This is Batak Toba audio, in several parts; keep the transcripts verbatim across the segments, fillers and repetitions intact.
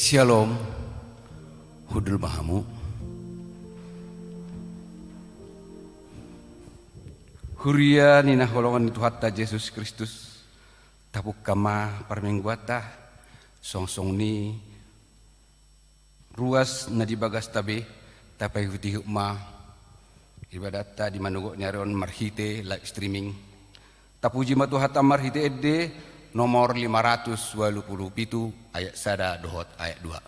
Syalom. Hundul ma hamu. Huria ni na hinaholongan ni Tuhanta Jesus Kristus, tapungka ma parmingguanta, songon i ruas na di bagasta be, tapaihut-ihut ma ibadatta di manogot ni ari on marhite live streaming. Tapuji ma Tuhanta marhite ende nomor lima ratus ualu pulu pitu ayat sada dohot ayat dua.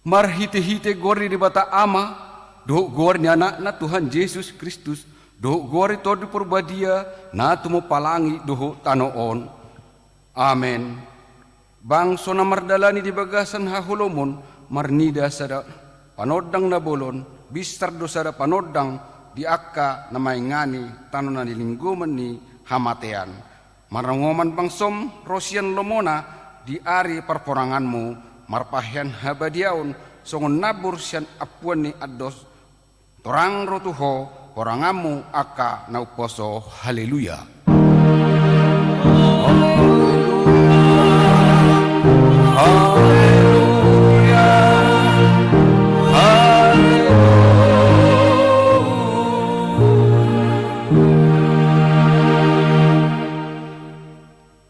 Marhite-hite goar ni Debata Ama, dohot goar ni Anakna Tuhan Jesus Kristus, dohot goar ni Tondi Porbadia, na tumompa langit dohot tano on. Amen. Bangso na mardalani di bagasan haholomon, marnida sada panondang na bolon, binsar do sada panondang di angka na maingani tano na nilinggoman ni hamatean. Marnongoman bangsom ro sian lomona di ari parporanganmu, marpahean habadiaon songon nambur sian ampuan ni andos, torang ro tu ho, poranganmu angka na umposo. Haleluya. Haleluya. Haleluya.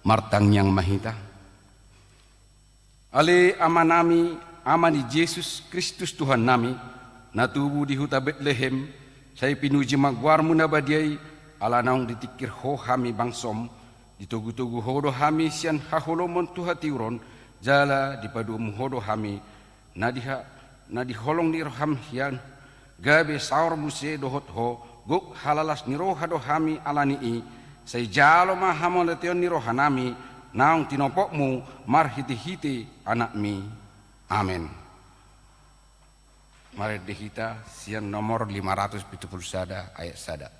Martangiang ma hita. Ale Amanami, Ama ni Jesus Kristus Tuhannami, na tubu di huta Betlehem, sai pinuji ma goarmu na badia i, ala naung ditingkir ho hami bangsom, ditogu-togu ho do hami sian haholomon tu hatiuron, jala dipadomu ho do hami, na diha-, na di holong ni roham hian, gabe saor muse dohot ho, gok halalas ni roha do hami ala ni i, sai jalo ma hamauliateon ni rohanami, naung tinopotmu marhite-hite Anakmi. Amen. Marende hita sian nomor lima ratus pitu pulu sada ayat sada.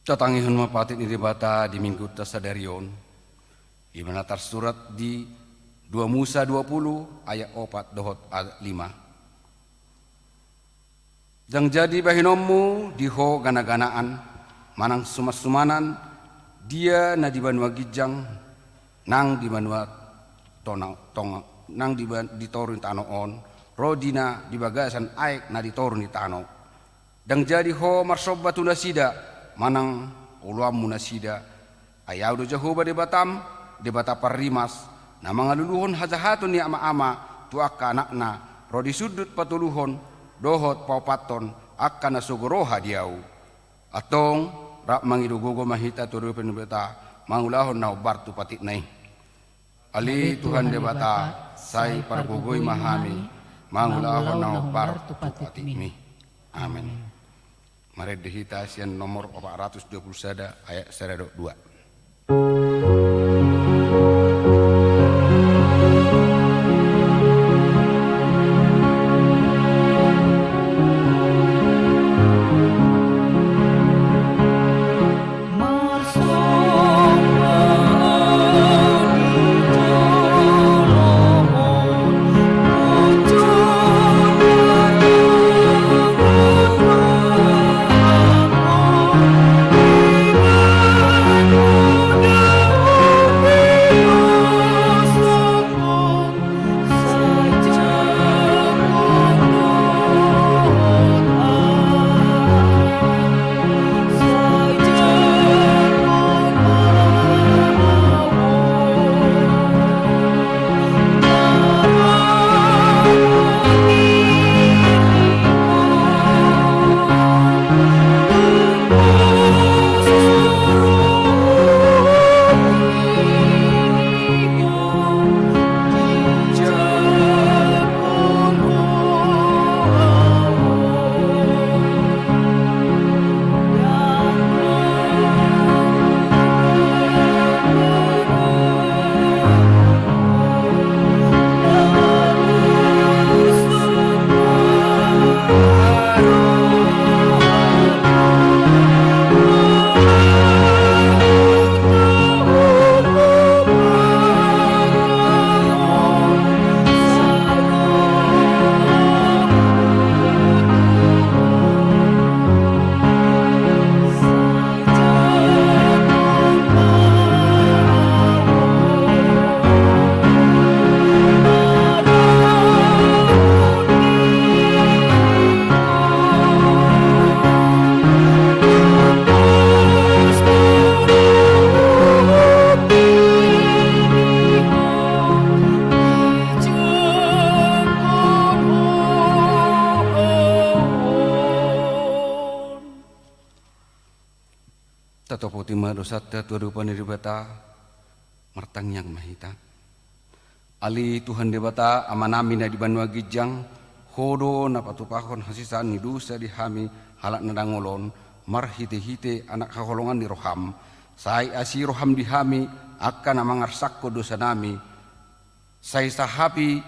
Tatangihon ma patik ni Debata di Minggunta sadari on, di mana tarsurat di dua Musa dua puluh ayat opat dohot ayat lima. Ndang jadi bahenonmu di ho ganaganaan, manang sumansumanan, dia na di banua ginjang, nang di banua tona-, tonga, nang di ba-, di toru ni tano on, ro di na di bagasan aek na di toru ni tano. Ndang jadi ho marsomba tu nasida, manang oloanmu nasida. Ai Ahu do Jahowa Debatam, Debata parrimas, na mangaluluhon hajahaton ni ama-ama tu angka anakna, ro di sundut patoluhon dohot paopathon angka na sogo roha di Ahu. Antong, rap mangido gogo ma hita tu adopan ni Debata, mangulahon na hombar tu patikna i. Ale Tuhan Debata, sai pargogoi ma hami, mangulahon na hombar tu patikmi. Amen. Marende hita sian nomor opat ratus dua puluh sada ayat sada dohot dua. Tatopoti ma dosanta tu adopan ni Debata, martangiang ma hita. Ale Tuhan Debata, Amanami na di banua ginjang, Ho do na patupahon hasesaan ni dosa di hami halak na dangol on, marhitehite Anak haholongan ni roham. Sai asi roham di hami, angka na mangarsakkon dosanami. Sai sahapi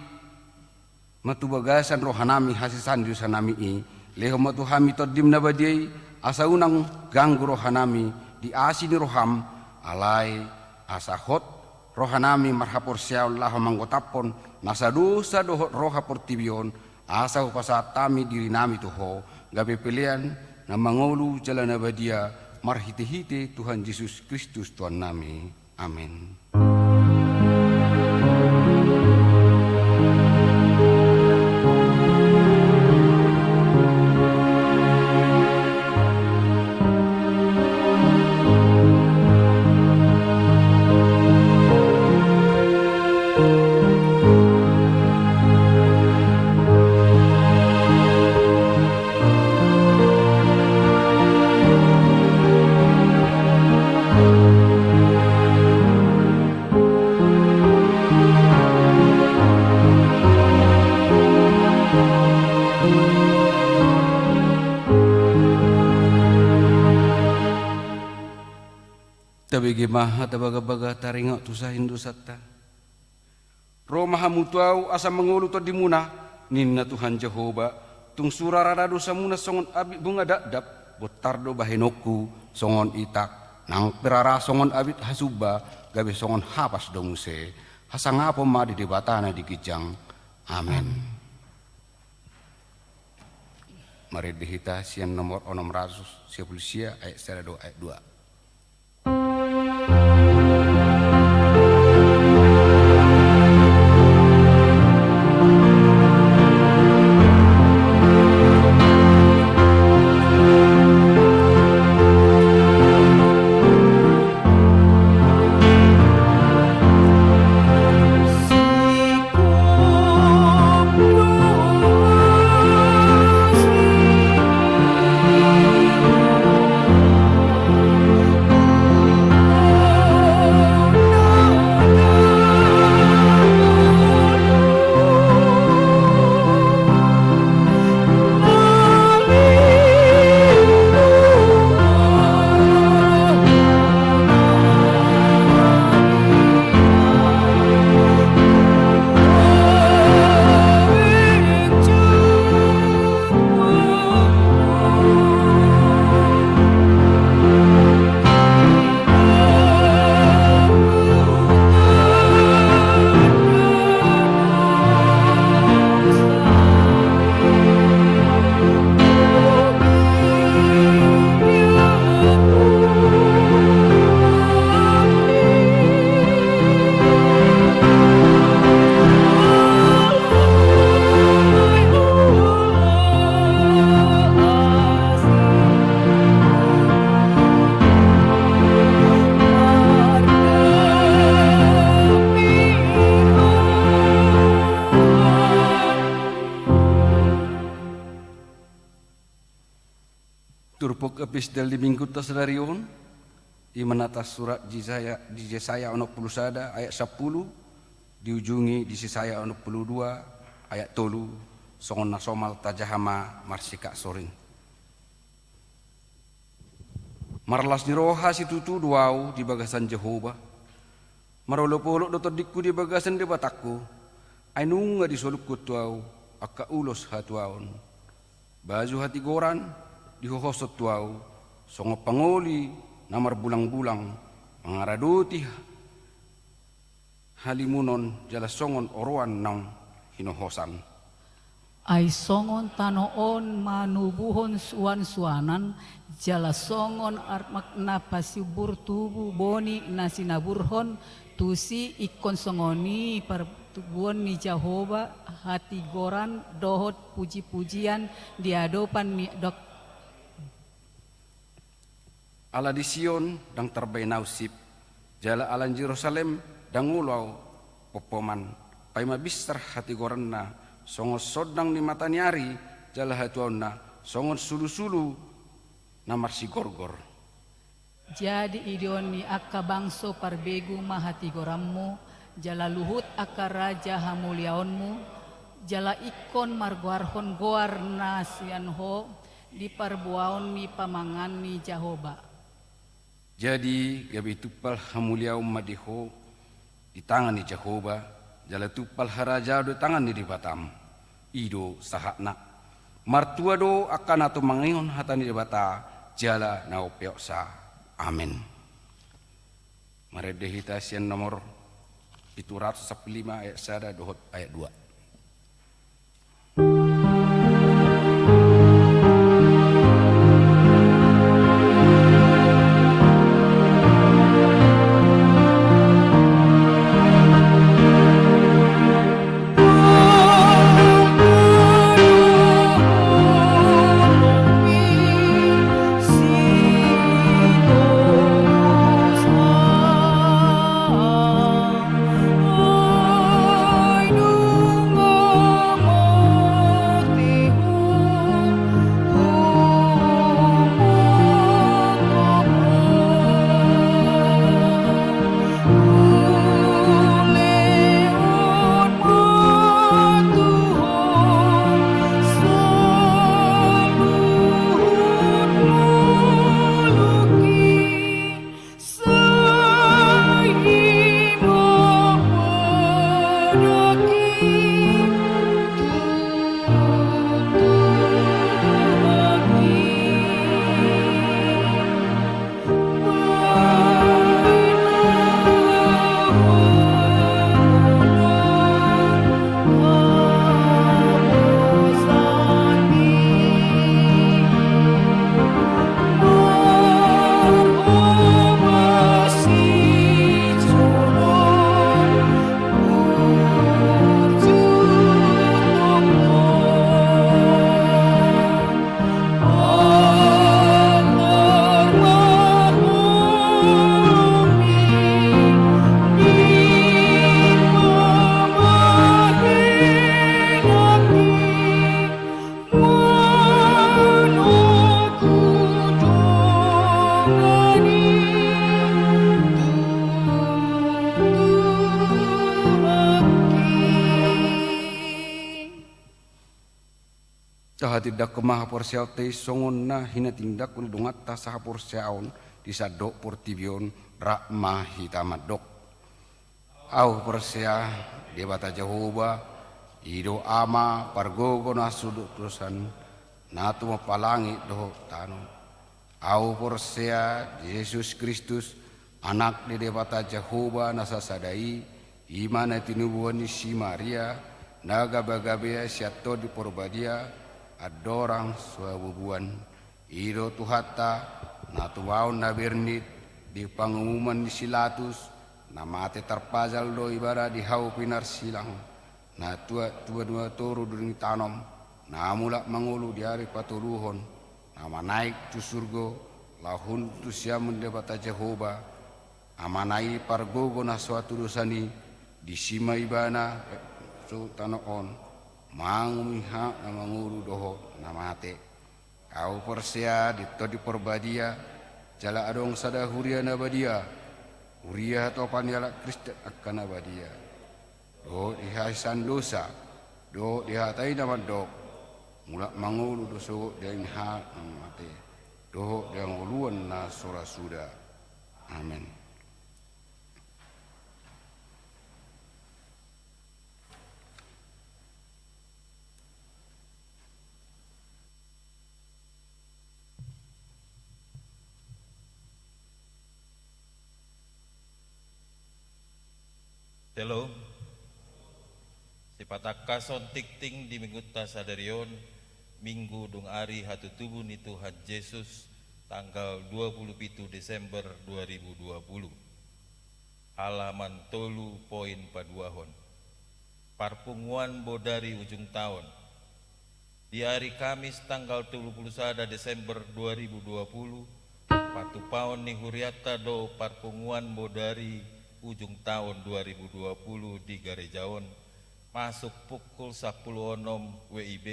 ma tu bagasan rohanami hasesaan ni dosanami i, lehon ma tu hami Tondim na badia i, asa unang ganggu rohanami di asi ni roham, alai asa hot rohanami marhaporseaon laho manggotaphon nasa dosa dohot roha portibi on, asa hupasahat hami dirinami tu Ho, gabe pelean na mangolu jala na badia, marhitehite Tuhan Jesus Kristus Tuhannami. Amen. Tabege ma hata bagabaga taringot tu sahindusatta. Ro ma hamu tu Ahu asa mangolu tondimuna, ninna Tuhan Jahowa, tung sura rada dosamuna songon abit bunga dakdak, Bontar do bahenonku songon itak, nang pe rara songon abit hasumba, gabe songon hapas do muse. Hasangapon ma di Debata na di ginjang. Amen. Marende hita sian nomor onom ratus sia pulu sia, ayat sada dohot ayat dua. Turpuk epistel di minggunta sadari on, i ma na tarsurat di Jesaya, di Jesaya onom pulu sada ayat sampulu, diujungi di Jesaya onom pulu dua ayat tolu, songon na somal tajaha ma marsikak soring. Marlas ni roha situtu do ahu di bagasan Jahowa, marolopolop do tondingku di bagasan Debatangku, ai nunga disolunghon tu ahu angka ulos hatuaon. Baju hatigoran dihohoshon tu ahu, songon pangoli na marbulangbulang mangaradoti halimunon jala songon oroan naung hinohosan. Ai songon tano on manubuhon suansuanan, jala songon armak na pasiumbur tubu boni na sinaburhon, tusi ingkon songon i partubuon ni Jahowa hatigoran dohot pujipujian di adopan ni dok- Ala di Sion ndang tarbahen ahu sip, jala ala ni Jerusalem ndang olo ahu pompoman, paima binsar hatigoranna songon sondang ni mata ni ari, jala hatuaonna songon sulusulu na marsigorgor. Jadi idaon ni angka bangso parbegu ma hatigoranmu, jala luhut angka raja hamuliaonmu, jala ingkon margoarhon goar na sian ho di parboaon ni pamangan ni Jahowa. Jadi gabe tumpal hamuliaon ma di ho di tangan ni Jahowa, jala tumpal harajaon di tangan ni Debatam. I do sahatna. Martua do angka na tumangihon hata ni Debata jala na umpeopsa. Amen. Marende hita sian nomor pitu ratus sampulu lima ayat sada dohot ayat dua. Hatindangkon ma haporseaonta i songon na hinatindanghon ni donganta sahaporseaon di sandok portibi on. Rap ma hita mandok. Ahu porsea Debata Jahowa, i do Ama pargogo na so dosan, na tumompa langit dohot tano. Ahu porsea di Jesus Kristus, Anak ni Debata Jahowa na sasada i, i ma na tinubuan ni si Maria, na gabagabean sian Tondi Porbadia, andorang so habubuan. I do Tuhanta, na tumaon na bernit di pangumuman ni si Latus, na mate tarpajal do ibana di hau pinarsilang, na tuat tu banua toru dung i tanom, na mulak mangolu di ari patoluhon, na manaek tu surgo, laho hundul tu siamun ni Debata Jahowa, Amana i pargogo na so hatudosan i, disi ma ibana tu tano on, mangihut na mangolu dohot na mate. Ahu porsea di Tondi Porbadia, jala adong sada huria na badia, huria hatopan ni halak Kristen angka na badia, dohot di hahisahan dosa, dohot di hata i na mandok, mulak mangolu do sogot di angka na mate, dohot di hangoluan na so ra suda. Amen. Shalom. Sipatangkashon tingting di Minggunta sadari on, Minggu dung ari hatutubu ni Tuhan Jesus, tanggal dua puluh pitu Desember dua ribu dua puluh. Halaman tolu, poin paduahon. Parpunguan bodari ujung taon. Di ari Kamis tanggal tolu puluh sada Desember dua ribu dua puluh, patupaon ni hurianta do parpunguan bodari ujung taon dua ribu dua puluh di gareja on, masuk pukul sampulu onom W I B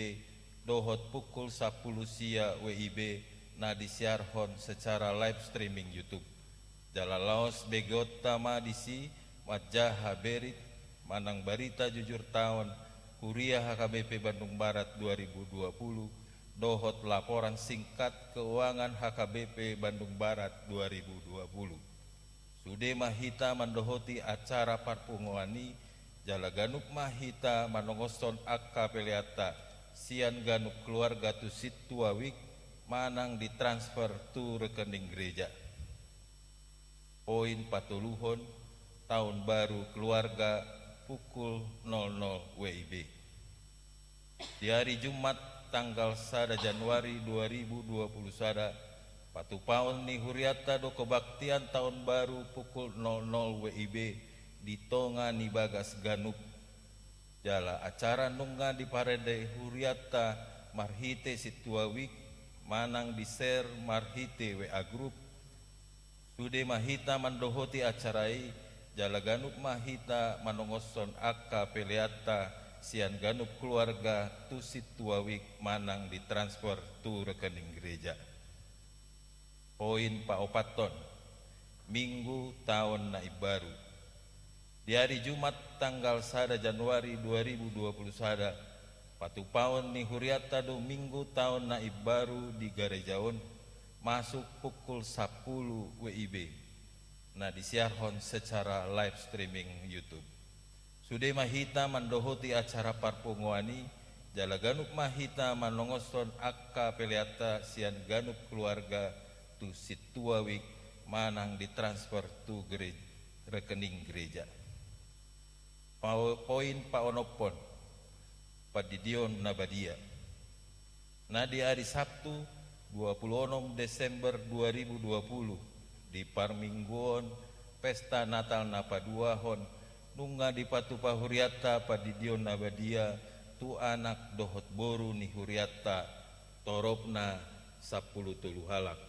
dohot pukul sampulu sia W I B, na disiarhon secara live streaming YouTube. Jala laos begeonta ma disi manjaha berit manang barita jujur taon huria H K B P Bandung Barat dua ribu dua puluh, dohot laporan singkat keuangan H K B P Bandung Barat dua ribu dua puluh. Sude ma hita mandohoti acara parpunguan i, jala ganup ma hita manongoshon angka peleanta sian ganup keluarga tu Sintua Wik manang ditransfer tu rekening gereja. Poin patoluhon, taon baru keluarga, pukul nol nol W I B. Di ari Jumat tanggal sada Januari dua ribu dua puluh sada, patupaon ni hurianta do kebaktian taon baru pukul nol nol W I B di tonga ni bagas ganup. Jala acara nunga diparende hurianta marhite Sintua Wik manang di-share marhite W A group, sude ma hita mandohoti acara i, jala ganup ma hita manongoshon angka peleanta sian ganup keluarga tu Sintua Wik manang ditransfer tu rekening gereja. Poin paopathon, Minggu taon na imbaru. Di ari Jumat tanggal sada Januari dua ribu dua puluh sada, patupaon ni hurianta do Minggu taon na imbaru di gareja on, masuk pukul sampulu W I B, na disiarhon secara live streaming YouTube. Sude ma hita mandohoti acara parpunguan i, jala ganup ma hita manongoshon angka peleanta sian ganup keluarga tu Sintua Wik manang ditransfer tu gere-, rekening gereja. Pao-, poin paonomhon, pandidion na badia. Na di ari Sabtu, dua puluh onom Desember dua ribu dua puluh, di parmingguon pesta Natal na paduahon, nunga dipatupa hurianta pandidion na badia tu anak dohot boru ni hurianta, toropna sampulu tolu halak.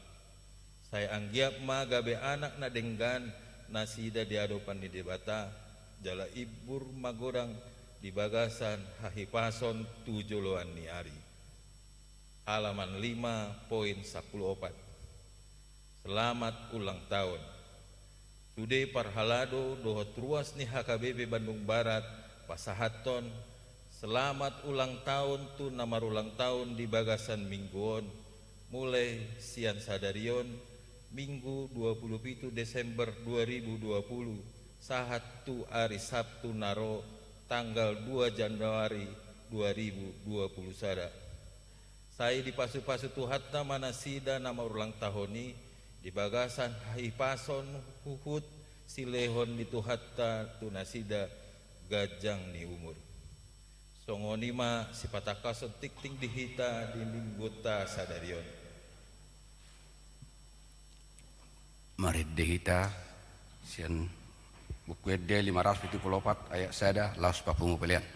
Sai anggiat ma gabe anak na denggan nasida di adopan ni Debata, jala imbur magodang di bagasan hahipason tu joloan ni ari. Halaman lima, poin sampulu opat. Selamat ulang tahun. Sude parhalado dohot ruas ni H K B P Bandung Barat pasahathon Selamat ulang tahun tu na marulang tahun di bagasan minggu on, mulai sian sadari on, Minggu dua puluh pitu Desember dua ribu dua puluh, sahat tu ari Sabtu na ro, tanggal dua Januari dua ribu dua puluh sada. Sai dipasupasu Tuhanta ma nasida na marulang tahun i, di bagasan hahipason huhut silehon ni Tuhanta tu nasida ganjang ni umur. Songon i ma sipatangkason tingting di hita di minggunta sadari on. Marende hita sian Buku Ende lima ratus pitu pulu opat ayat sada laos papungu pelean.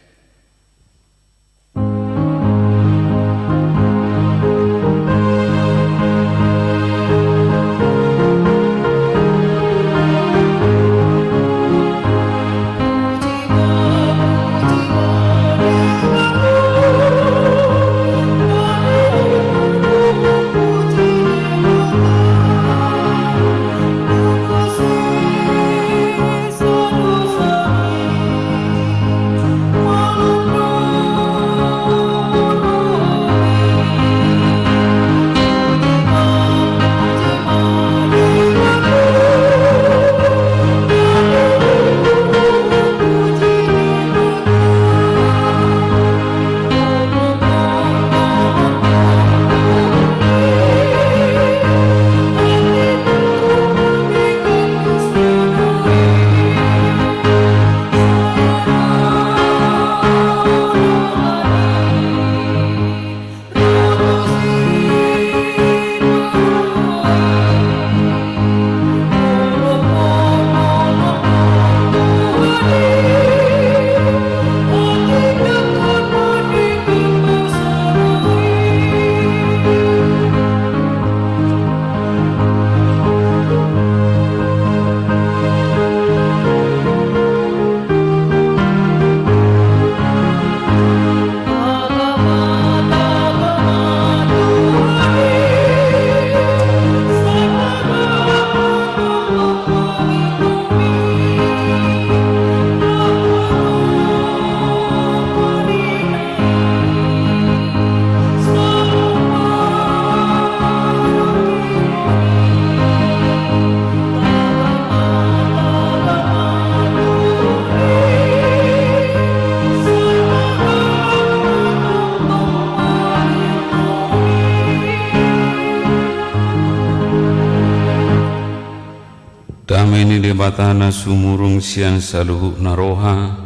Dame ni Debata na sumurung sian saluhutna roha,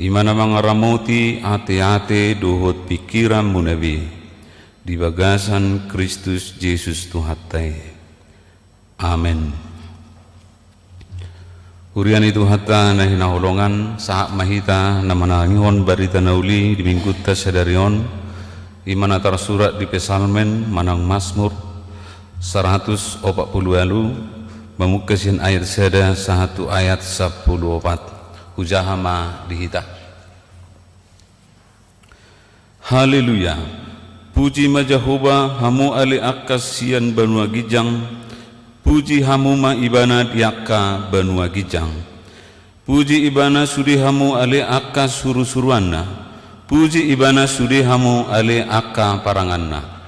i ma na mangaramoti ateate dohot pingkiranmuna be, di bagasan Kristus Jesus Tuhanta i. Amen. Huria ni Tuhanta na hinaholongan, sahat ma hita na manangihon barita na uli di minggunta sadari on, i ma na tarsurat di Psalmen manang Masmur saratus opat pulu ualu, mamungka sian ayat sada sahat tu ayat sampulu opat. Hujaha ma di hita. Haleluya. Puji ma Jahowa, hamu ale angka sian banua ginjang, puji hamu ma Ibana di angka banua ginjang. Puji Ibana sude hamu ale angka surusuruanna, puji Ibana sude hamu ale angka paranganna.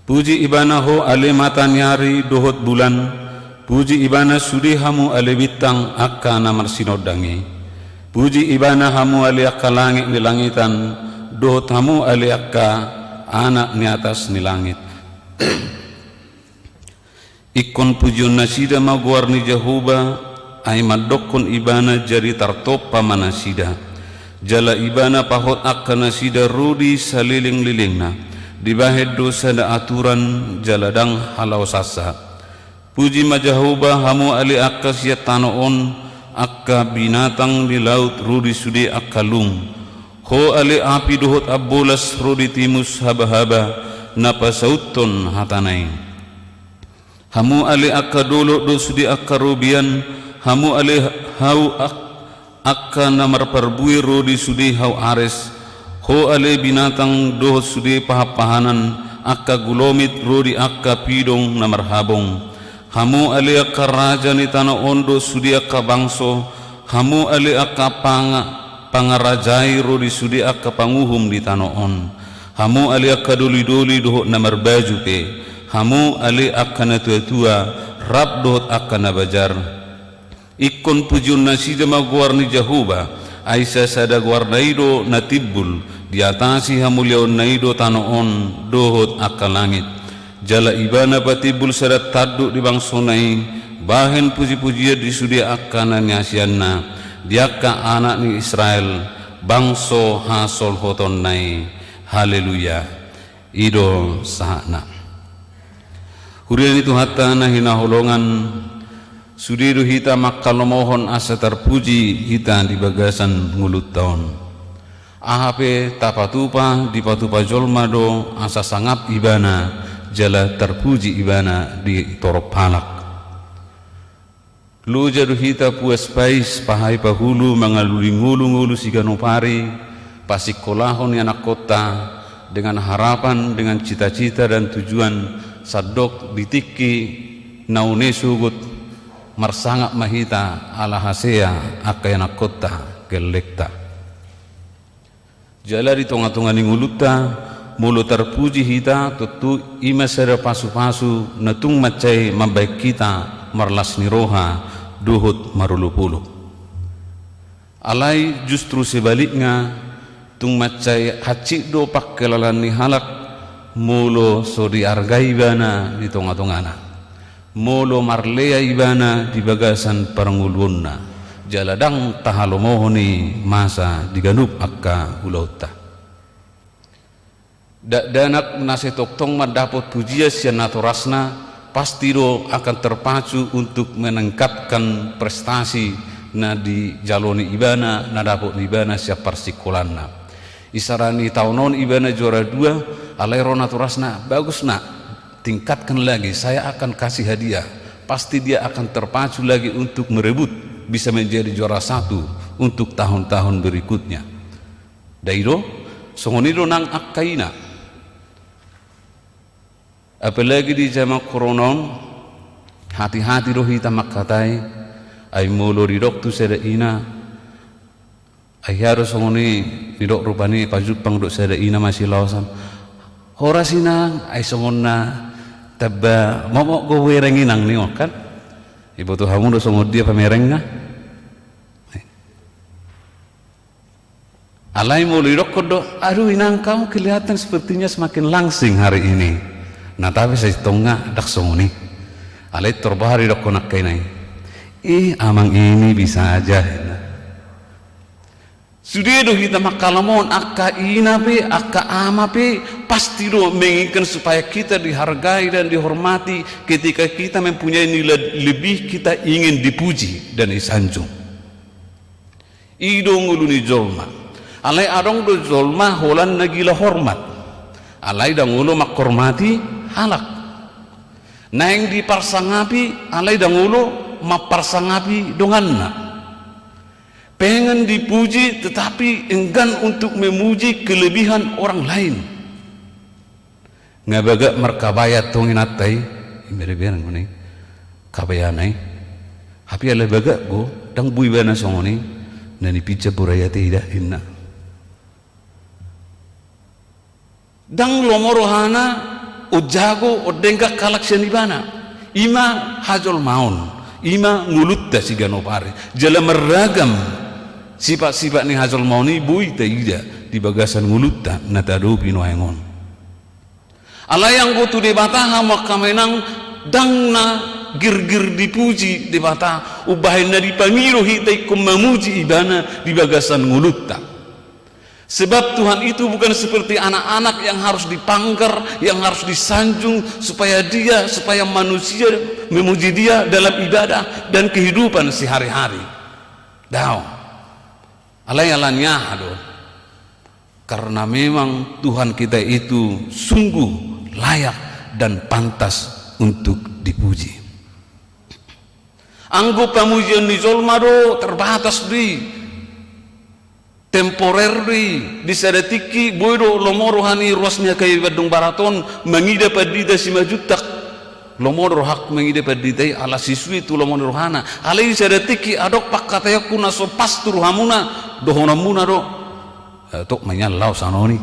Puji Ibana ho ale mata ni ari dohot bulan, puji Ibana sude hamu ale bintang angka na marsinondang i. Puji Ibana hamu ale angka langit ni langitan, dohot hamu ale angka anak ni atas ni langit. Ingkon pujionnasida ma goar ni Jahowa, ai mandokkon Ibana jadi tartompa ma nasida. Jala Ibana pahot angka nasida ro di salelenglelengna, dibahen do sada aturan jala ndang halaosansa. Puji ma Jahowa, hamu ale angka sian tano on, angka binatang ni laut ro di sude angka lung. Ho ale api dohot ambolas ro di timus habahaba, na pasauthon hatana i. Hamu ale angka dolok dohot sude angka robean, hamu ale hau ak-, angka na marparbue ro di sude hau ares, ho ale binatang dohot sude pahanpahanan, angka gulomit ro di angka pidong na marhabong. Hamu ale angka raja ni tano on dohot sude angka bangso, hamu ale angka panga-, Pangarajai ro di sude angka panguhum di tano on. Hamu ale angka doli-doli dohot na marbaju pe, hamu ale angka na tua-tua, rap dohot angka na bajar. Ingkon pujion nasida ma goar ni Jahowa, ai sasada goarna i do na timbul, diatasi hamuliaonna i do tano on dohot angka langit. Jala ibana patimbul sada tanduk di bangsona i, bahen puji-pujian di sude angka na niasianna, di angka anak ni Israel, bangso hasolhotonna i. Haleluya. I do sahatna. Huria ni Tuhanta na hinaholongan, sude do hita mangkalomohon asa tarpuji hita di bagasan ngolunta on. Aha pe tapatupa, dipatupa jolma do asa sangap ibana, jala tarpuji ibana di torop halak. Loja do hita puas pais, pahai pahulu, mangalului ngolu-ngolu siganup ari, pasingkolahon ni anakkonta, dengan harapan, dengan cita-cita dan tujuan, sandok di tingki na une sogot, marsangap ma hita ala hasea angka anakkonta, gellengta. Jala di tonga-tonga ni ngolunta, molo tarpuji hita, tontu i ma sada pasu-pasu na tung mansai mambahen hita marlas ni roha dohot marolop-olop. Alai justru sebalikna, tung mansai hansit do pangkilalaan ni halak, molo so diargai ibana di tonga-tongana. Molo marlea ibana di bagasan parngoluonna, jala ndang tahalomohon i masa di ganup angka ulaonta. Dakdanak na sai tongtong mandapot pujian sian natorasna, pasti do akan terpacu untuk meningkatkan prestasi na dijaloni ibana, na dapot ibana sian parsingkolanna. Isarani taon on ibana juara dua, alai ro natorasna, bagus nak, tingkatkan lagi, saya akan kasih hadiah. Pasti dia akan terpacu lagi untuk merebut bisa menjadi juara satu untuk tahun-tahun berikutnya. Dai do, songon i do nang angka ina. Apalagi di zaman corona on, hati-hati do hita mangkatai, ai molo didok tu sada ina, ai hea do songon i, didok rupani pajumpang dohot sada ina masilaosan. Horas inang, ai songon na tamba momok do bereng inang ninna kan. Iboto hamu do songon dia pamerengna. Alai molo didokkon do, aduh inang, kamu kelihatan sepertinya semakin langsing hari ini. Na tapi sai tongtong ndang songon i. Alai tor boha didokkon angka ina i. Ih, amang ini bisa aja. Sude do hita mangkalamohon, angka ina pe, angka ama pe, pasti do menginginkan supaya kita dihargai dan dihormati ketika kita mempunyai nilai lebih, kita ingin dipuji dan disanjung. I do ngolu ni jolma. Alai adong do jolma holan na gila hormat. Alai ndang olo manghormati halak. Naeng diparsangapi, alai ndang olo mamparsangapi donganna. Pengen dipuji, tetapi enggan untuk memuji kelebihan orang lain. Nga bagak markabaya tong inanta i, i ma dibereng songon i kabayana i. Hape alai bagak do, ndang boi ibana songon i, na nipinjam boru i ate ida, inna. Ndang lomo rohana, on jago, on denggan halak sian ibana. I ma hajolmaon, i ma ngolunta siganup ari. Jala marragam sipat-sipat ni hajolmaon i boi taida di bagasan ngolunta na taadopi nuaeng on. Alai anggo tu Debata hamu angka amang inang, ndang na girgir dipuji Debata, umbahen na dipangido hita ingkon mamuji ibana di bagasan ngolunta. Sebab Tuhan itu bukan seperti anak-anak yang harus dipanggar, yang harus disanjung, supaya dia, supaya manusia memuji dia dalam ibadah dan kehidupan sehari-hari. Daong. Alai ala ni aha do? Karena memang Tuhan kita itu sungguh layak dan pantas untuk dipuji. Anggo pamujian ni jolma do terbatas do i, temporer do i, di sada tingki boi do lomo roha ni ruas ni H K B Bandung Barat on mangida pandita Simanjuntak. Lomo do rohangku mangida pandita i, ala sisue tu lomo ni rohana. Alai di sada tingki adong pangkataionku na so pas tu rohamuna, dohononmuna do: "Eh, tok mangian laos anoni."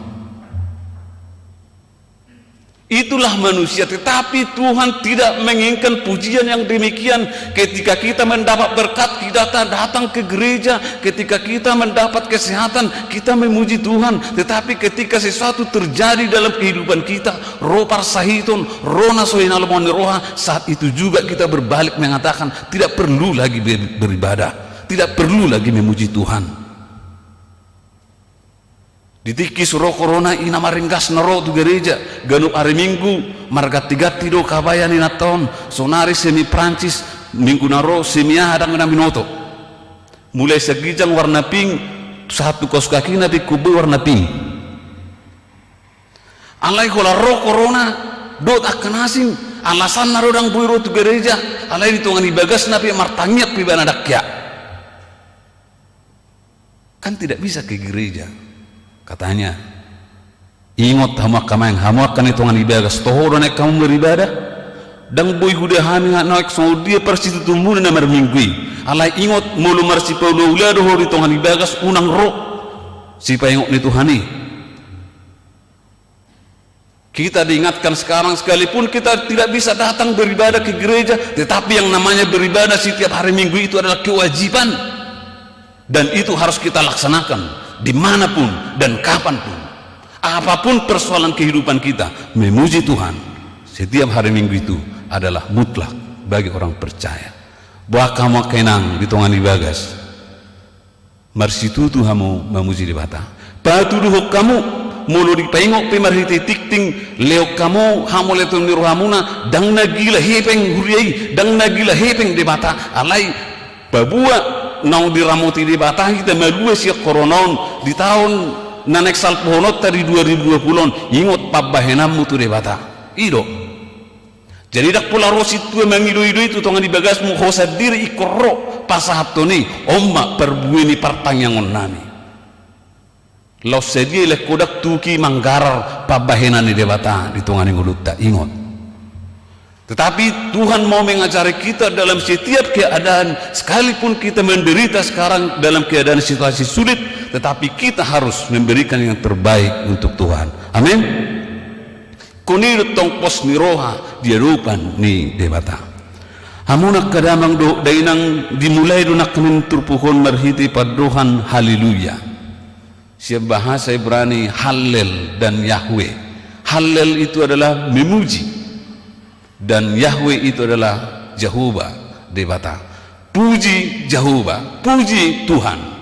Itulah manusia, tetapi Tuhan tidak menginginkan pujian yang demikian. Ketika kita mendapat berkat, kita datang ke gereja. Ketika kita mendapat kesehatan, kita memuji Tuhan. Tetapi ketika sesuatu terjadi dalam kehidupan kita, ro parsahiton, ro na so hinalomohon ni roha, saat itu juga kita berbalik mengatakan, "Tidak perlu lagi ber-, beribadah. Tidak perlu lagi memuji Tuhan." Di tingki so ro korona i, na maringgas na ro tu gareja, ganup ari Minggu marganti-ganti do kabaya ni inanta on, sonari semi Prancis, minggu na ro semi aha, ndang na binoto. Mulai sian ginjang warna pink, sahat tu kaus kakina pe ingkon boi warna pink. Alai holan ro korona dohot angka na asing, alasanna do ndang boi ro tu gareja, alai di tonga ni bagasna pe martangiang pe ibana, ndang hea. Kan tidak bisa ke gereja, katanya. Ingot hamu angka amang, hamu angka na di tonga ni bagas, toho do naeng hamu beribadah? Ndang boi huida hami naeng songon dia parsitutumuna na marminggu i. Alai ingot, molo marsipaulaula do ho di tonga ni bagas, unang ro sipaingot ni Tuhan i. Kita diingatkan sekarang, sekalipun kita tidak bisa datang beribadah ke gereja, tetapi yang namanya beribadah setiap hari Minggu itu adalah kewajiban. Dan itu harus kita laksanakan dimanapun dan kapanpun. Apapun persoalan kehidupan kita, memuji Tuhan setiap hari Minggu itu adalah mutlak bagi orang percaya. Boha hamu angka inang di tonga ni bagas, marsitutu hamu mamuji Debata. Patuduhon hamu, molo dipaingot pe marhite tingting, lehon hamu hamauliateon ni rohamuna, ndang na gila hepeng huria i, ndang na gila hepeng Debata, alai paboa naung diramoti Debata hita malua sian korona on di taon na naeng salpuhononta di dua ribu dua puluh on, ingot pambahenanmu tu Debata. I do. Jadi ndang pola ro sintua mangido-ido i tu tonga ni bagasmu, ho sandiri ingkon ro pasahathon i, on ma parbue ni partangiangonnami. Laos sadia i, lehon ho ndang tuk i manggarar pambahenan ni Debata di tonga ni ngolunta, ingot. Tetapi Tuhan mau mengajari kita dalam setiap keadaan, sekalipun kita menderita sekarang dalam keadaan situasi sulit, tetapi kita harus memberikan yang terbaik untuk Tuhan. Amin. Ingkon i do tong pos ni roha di adopan ni Debata. Hamu angka damang dohot dainang, dimulai do nangkin turpuk on marhite pandohan haleluya. Sian bahasa Ibrani Hallel dan Yahweh. Hallel itu adalah memuji, dan Yahweh itu adalah Jahowa Debata. Puji Jahowa, puji Tuhan.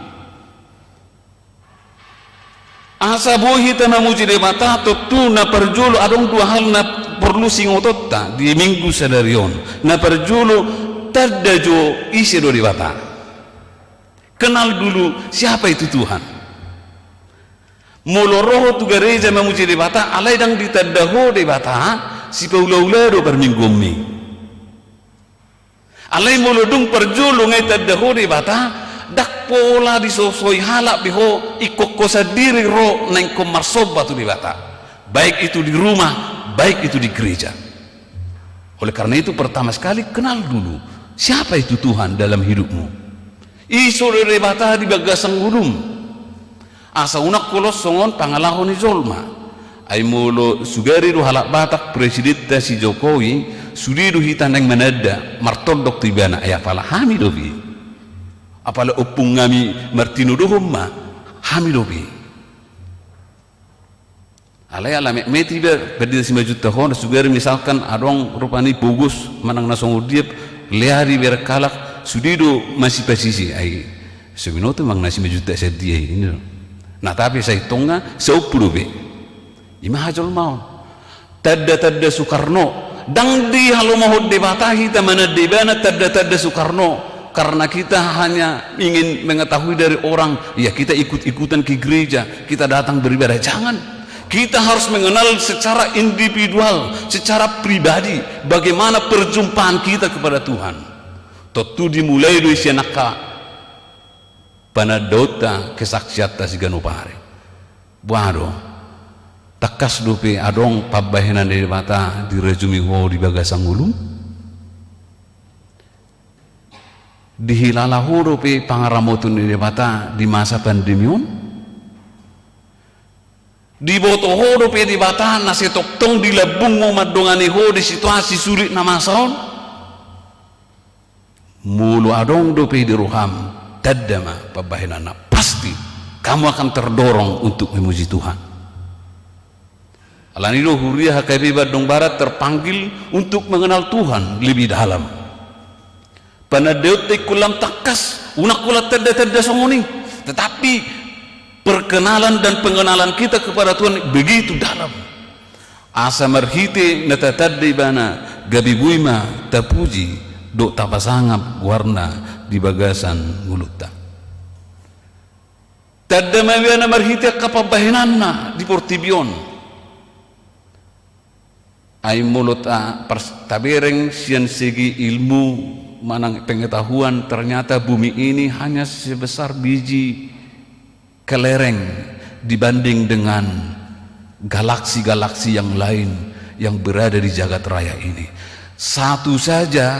Asa boi hita mamuji Debata, tontu na parjolo adong dua hal na porlu siingotonta di Minggu sadari on. Na parjolo, tanda jo ise do Debata. Kenal dulu siapa itu Tuhan. Molo ro ho tu gareja mamuji Debata, alai ndang ditanda ho Debata, sipaulaula do parmingguonmi. Alai molo dung parjolo nga ditanda ho Debata, ndang pola disosoi halak be ho, ingkon ho sandiri ro na ingkon marsomba tu Debata. Baik itu di rumah, baik itu di gereja. Oleh karena itu, pertama sekali, kenal dulu siapa itu Tuhan dalam hidupmu. Ise do Debata di bagasan ngolum. Asa unang ho los songon pangalaho ni jolma. Ai molo sugari do halak Batak presidenta si Jokowi, sude do hita naeng mananda, martondong tu ibana, ai apala hami dope. Apala ompung nami martinodohon ma, hami dope. Alai ala metmet iba, Pandita Simanjuntak, ho na sugari misalkan adong rupani pogos manang na songon dia, lea di bereng halak, sude do masipasisi, ai so binoto manang na Simanjuntak sadia i, ini do. Nah, tapi sai tong nga saompu dope. Ima hajolmaon. Tanda-tanda Soekarno. Ndang dihalomohon Debata hita mananda ibana tanda-tanda Soekarno. Karena kita hanya ingin mengetahui dari orang, ya, kita ikut-ikutan ke gereja, kita datang beribadah. Jangan. Kita harus mengenal secara individual, secara pribadi, bagaimana perjumpaan kita kepada Tuhan. Tontu dimulai do i sian angka panandaonta, kesaksianta siganup ari. Boha do? Tangkas dope adong pambahenan ni Debata dirajumi ho di bagasan ngolum? Dihilala ho dope pangaramoton ni Debata di masa pandemi on? Diboto ho dope Debata na sai tongtong di lambungmu mandongani ho di situasi sulit na masa on? Molo adong dope di roham, tanda ma pambahenanna, pasti kamu akan terdorong untuk memuji Tuhan. Alani do huria H K B Bandung Barat terpanggil untuk mengenal Tuhan lebih dalam. Panandaonta ingkon lam tangkas, unang holan tanda-tanda songon i. Tetapi perkenalan dan pengenalan kita kepada Tuhan begitu dalam. Asa marhite na tatanda Ibana, gabe boi ma tapuji dohot tapasangap goarna di bagasan ngolunta. Tanda ma Ibana marhite angka pambahenanna di portibi on. Ai molo ta-, pers-, tabereng sian segi ilmu manang pengetahuan, ternyata bumi ini hanya sebesar biji kelereng dibanding dengan galaksi-galaksi yang lain yang berada di jagat raya ini. Satu saja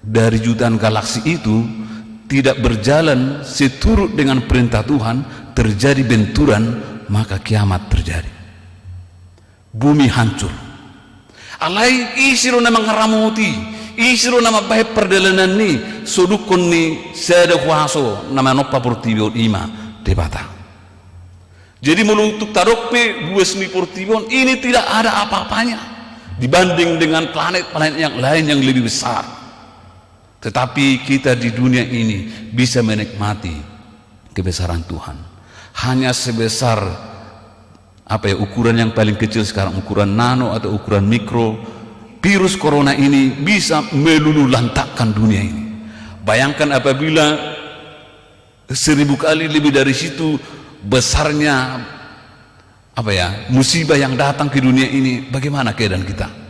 dari jutaan galaksi itu tidak berjalan seturut dengan perintah Tuhan, terjadi benturan, maka kiamat terjadi. Bumi hancur. Alai ise do na mangaramoti, ise do na mambahen pardalanan i, sodukkon ni sada huaso na manompa portibi on, i ma Debata. Jadi molo tung tadok pe luas ni portibi on, ini tidak ada apa-apanya dibanding dengan planet-planet yang lain yang lebih besar. Tetapi kita di dunia ini bisa menikmati kebesaran Tuhan. Hanya sebesar, apa ya, ukuran yang paling kecil sekarang, ukuran nano atau ukuran mikro, virus corona ini bisa meluluhlantakkan dunia ini. Bayangkan apabila seribu kali lebih dari situ besarnya, apa ya, musibah yang datang ke dunia ini, bagaimana keadaan kita?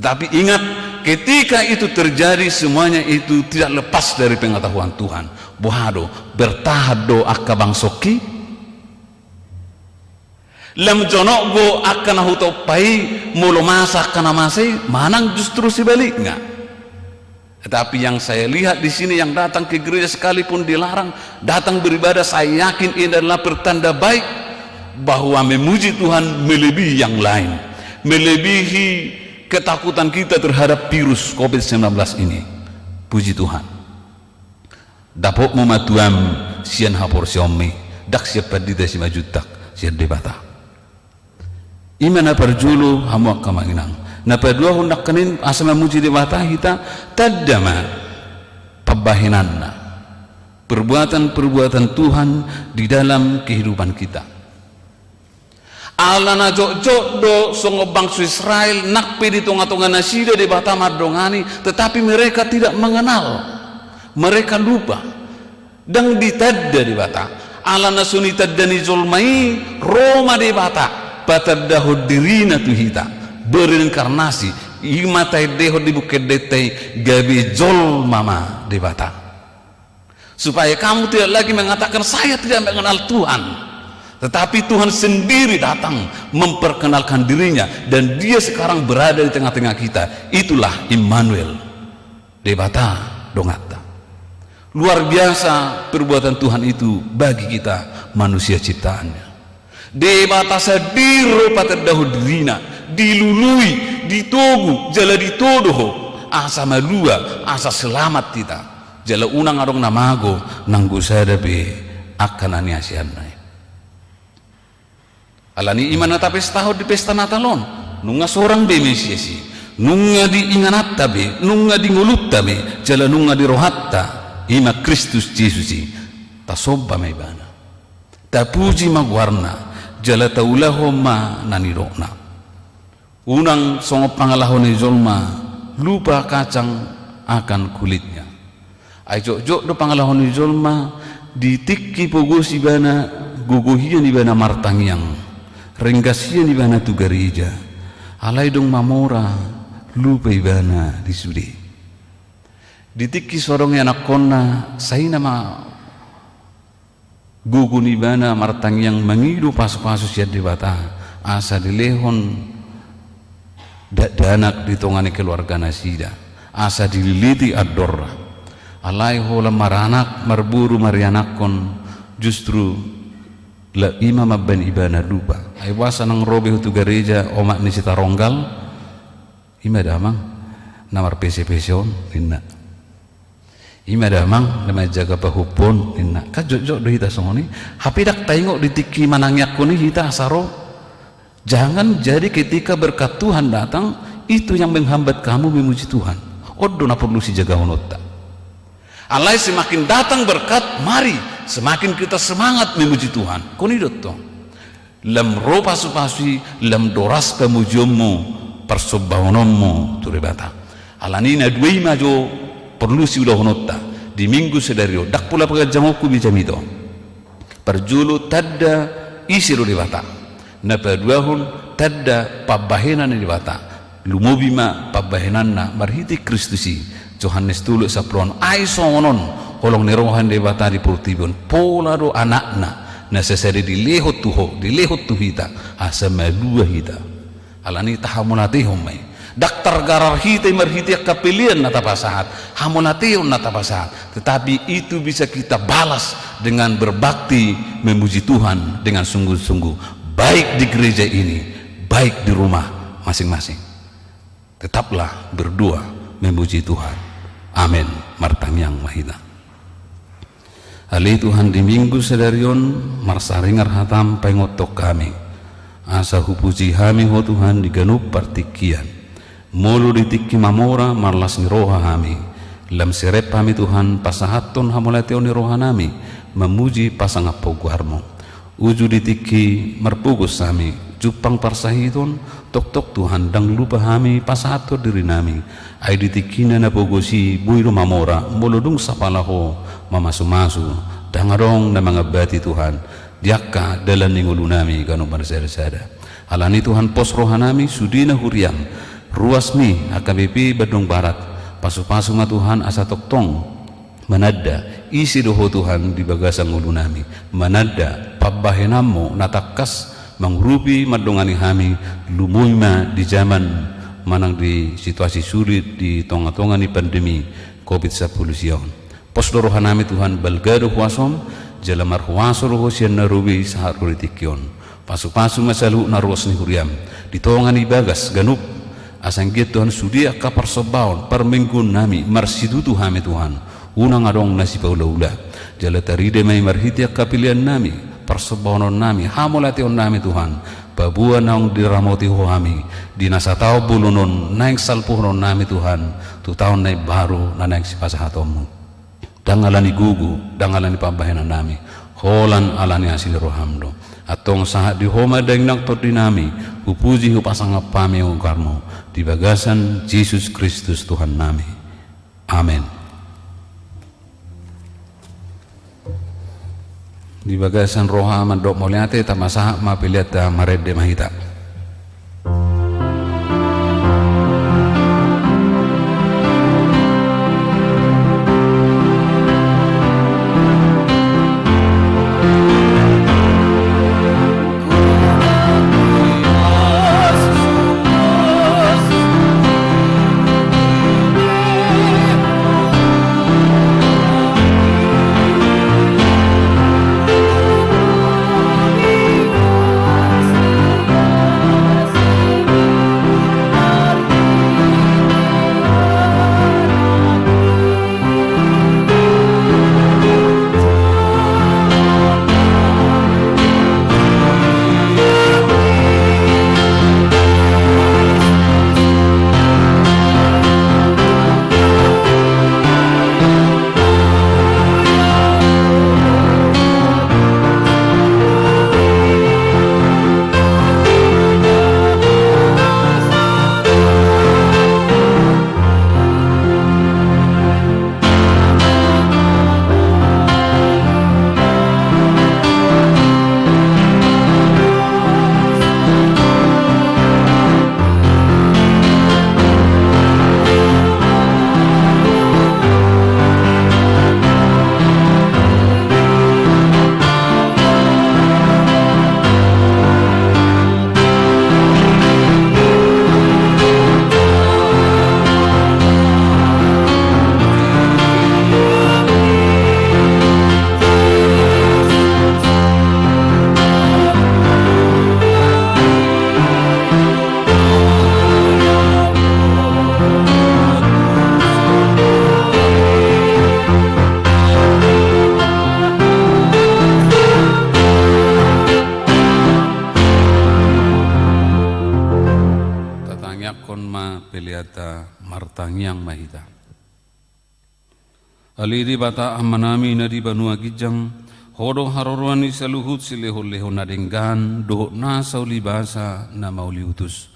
Tetapi ingat, ketika itu terjadi, semuanya itu tidak lepas dari pengetahuan Tuhan. Boha do, bertahan do angka bangsongki? Lam jonok do angka na hutompa i molo masa angka na masa i, manang justru sebaliknya? Tetapi yang saya lihat di sini, yang datang ke gereja sekalipun dilarang, datang beribadah, saya yakin ini adalah pertanda baik bahwa memuji Tuhan melebihi yang lain, melebihi ketakutan kita terhadap virus covid sembilan belas ini. Puji Tuhan. Dapotmu ma tuam sian haporseaonmi, ndang sian pandita Simanjuntak, sian Debata. I ma na parjolo, hamu angka amang inang. Na paduahon nangkaning asa mamuji Debata hita, tanda ma pambahenanna, perbuatan-perbuatan Tuhan di dalam kehidupan kita. Ala na jotjot do songon bangso Israel, nang pe di tonga-tonga nasida Debata mandongani, tetapi mereka tidak mengenal. Mereka lupa. Ndang ditanda Debata. Ala na so ditanda ni jolma i, ro ma Debata patandahon dirina tu hita, berinkarnasi, i ma taendehon di buku endenta i, gabe jolma ma Debata. Supaya kamu tidak lagi mengatakan, "Saya tidak mengenal Tuhan." Tetapi Tuhan sendiri datang memperkenalkan dirinya, dan Dia sekarang berada di tengah-tengah kita. Itulah Immanuel, Debata donganta. Luar biasa perbuatan Tuhan itu bagi kita manusia ciptaannya. Debata sandiri ro patandahon dirina, dilului, ditogu, jala ditodo ho, asa malua, asa selamat hita. Jala unang adong na mago nanggo sada pe angka na niasianna i. Alani i ma na tapestahon di pesta Natal on, nunga sorang be Mesias i, nunga di ingananta be, nunga di ngolunta be, jala nunga di rohanta, i ma Kristus Jesus i. Tasomba ma Ibana. Tapuji ma goarna, jala taulahon ma na nidokna. Unang songon pangalaho ni jolma, lupa kacang akan kulitnya. Ai jotjot do pangalaho ni jolma, di tingki pogos ibana, gogo hian ibana martangiang, ringgas hian ibana tu gareja. Alai dung mamora, lupa ibana di sude. Di tingki so adong ianakhonna, sai na ma Gogo ni ibana martangiang mangido pasupasu sian Debata, asa dilehon dakdanak di tonga ni keluarga nasida, asa dililiti andorna. Alai holan maranak, marboru, marianakhon, justru la ima mambaen ibana lupa. Ai boasa nang ro be ho tu gareja omak ni Sitaronggal, ima damang na marpesepese on, ninna. Ima damang na manjaga pahompu on, ninna. Kan jotjot do hita songon i. Hape ndang taingot di tingki manangianghon i hita asa ro. Jangan jadi ketika berkat Tuhan datang, itu yang menghambat kamu memuji Tuhan. On do na porlu sijagahononta. Alai semakin datang berkat, mari semakin kita semangat memuji Tuhan. Kon i do tong. Lam ro pasupasu i, lam doras pamujionmu, parsombahononmu tu Debata. Alani na dua i ma jo porlu siulahononta di Minggu sadari on. Ndang pola paganjangonku be jamita on. Parjolo tanda ise do Debata. Na paduahon tanda pambahenan ni Debata. Lumobi ma pambahenanna marhite Kristus i, Johannes tolu sampulu onom. Ai songon on holong ni roha ni Debata di portibi on, pola do anakna na sasada dilehon tu ho, dilehon tu hita, asa malua hita. Alani tahamauliatehon ma i. Ndang targarar hita i marhite angka pelean na tapasahat, hamauliateon na tapasahat, tetapi itu bisa kita balas dengan berbakti memuji Tuhan dengan sungguh-sungguh, baik di gereja ini, baik di rumah masing-masing. Tetaplah berdoa memuji Tuhan. Amen. Martangiang ma hita. Ale Tuhan, di Minggu sadari on marsaringar hatam paingothon hami, asa hupuji hami Ho Tuhan di ganup partingkian. Molo di tingki mamora marlas ni roha hami, lam serep hami Tuhan pasahathon hamauliateon ni rohanami mamuji pasangaphon goarMu. Uju di tingki marpogos hami jumpang parsahiton, tongtong Tuhan ndang lupa hami pasahathon dirinami. Ai di tingkina na pogos i boi do mamora molo dung sapala Ho mamasumasu, ndang adong na mangambati Tuhan di angka dalan ni ngolunami ganup marsadasada. Alani Tuhan pos rohanami sude na huriaM, ruas ni H K B P Bandung Barat, pasupasu ma Tuhan asa tongtong mananda ise do Ho Tuhan di bagasan ngolunami, mananda pambahenanMu na tangkas mangurupi mandongani hami, lumobi ma di jaman manang di situasi sulit di tonga-tonga ni pandemi Covid sampulu sia on. Pos do rohanami Tuhan, balga do huasoM, jala marhuaso do Ho sian na robi sahat ro di tingki on. Pasupasu ma saluhut na ruas ni huriaM di tonga ni bagas ganup. Asa anggiat Tuhan sude angka parsombaon parmingguonnami marsitutu hami Tuhan, unang adong na sipaulaula. Jala tarida ma i marhite angka peleannami, parsombaononnami, hamauliateonnami Tuhan, paboa naung diramoti Ho hami di na sataon bolon on, naeng salpuhononnami Tuhan tu taon na imbaru na naeng sipasahatonMu. Ndang ala ni gogo, ndang ala ni pambahenannami, holan ala ni asi ni rohaM do. Antong sahat di Ho ma daging nang tondinami, hupuji hupasangap hami goarMu, di bagasan Jesus Kristus Tuhannami. Amen. Di bagasan roha mandok mauliate, tapasahat ma peleanta, marende ma hita. Ta martangiang ma hita. Ale Debata Amanami na di banua ginjang, Ho do haroroan ni saluhut silehonlehon na denggan dohot nasa ulibasa na mauliutus.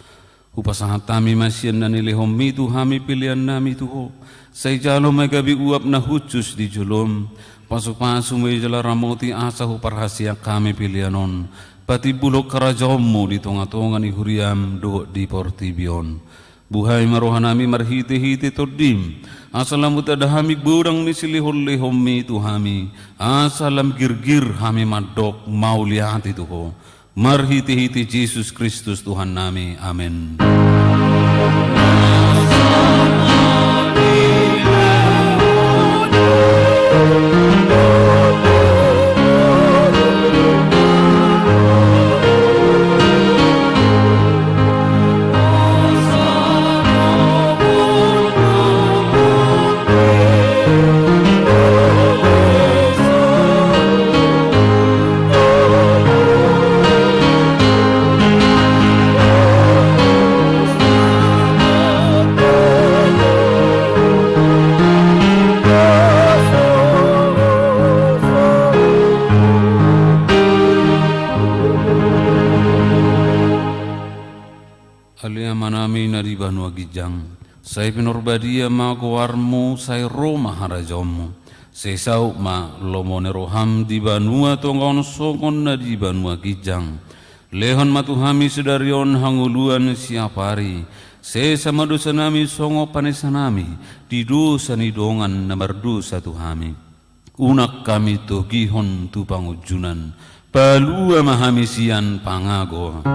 Hupasahat hami ma sian na nilehonMi tu hami peleannami tu Ho. Sai jalo ma gabe uap na hushus di joloM. Pasupasu ma i jala ramoti asa huparhaseang hami pelean on patimbulhon harajaonMu di tongatonga ni huriaM dohot di portibi on. Buhai ma rohanami marhitehite TondiM, asa lam hutanda hami godang ni silehonlehonMi tu hami, asa lam girgir hami mandok mauliate tu Ho. Marhitehite Jesus Kristus Tuhannami. Amen. Ale Amanami na di banua ginjang, sai pinarbadia ma goarMu, sai ro ma harajaonMu. Sai saut ma lomo ni rohaM di banua tonga on songon na di banua ginjang. Lehon ma tu hami sadari on hangoluan siapari. Sesa ma dosanami songon panesanami di dosa ni dongan na mardosa tu hami. Unang hami togihon tu pangunjunan, palua ma hami sian pangago.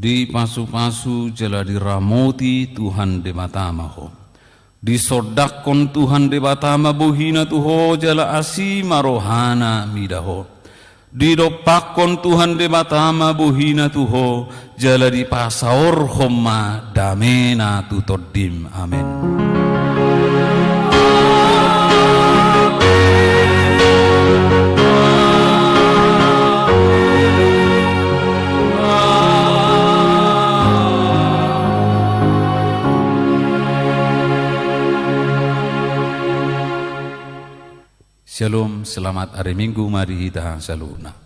Dipasupasu jala diramoti Tuhan Debata ma ho. Disondangkon Tuhan Debata ma bohiNa tu ho jala asi ma rohaNa mida ho. Didompakkon Tuhan Debata ma bohiNa tu ho jala dipasaorhon ma dameNa tu tondim. Amen. Syalom, selamat hari Minggu ma di hita saluhutna.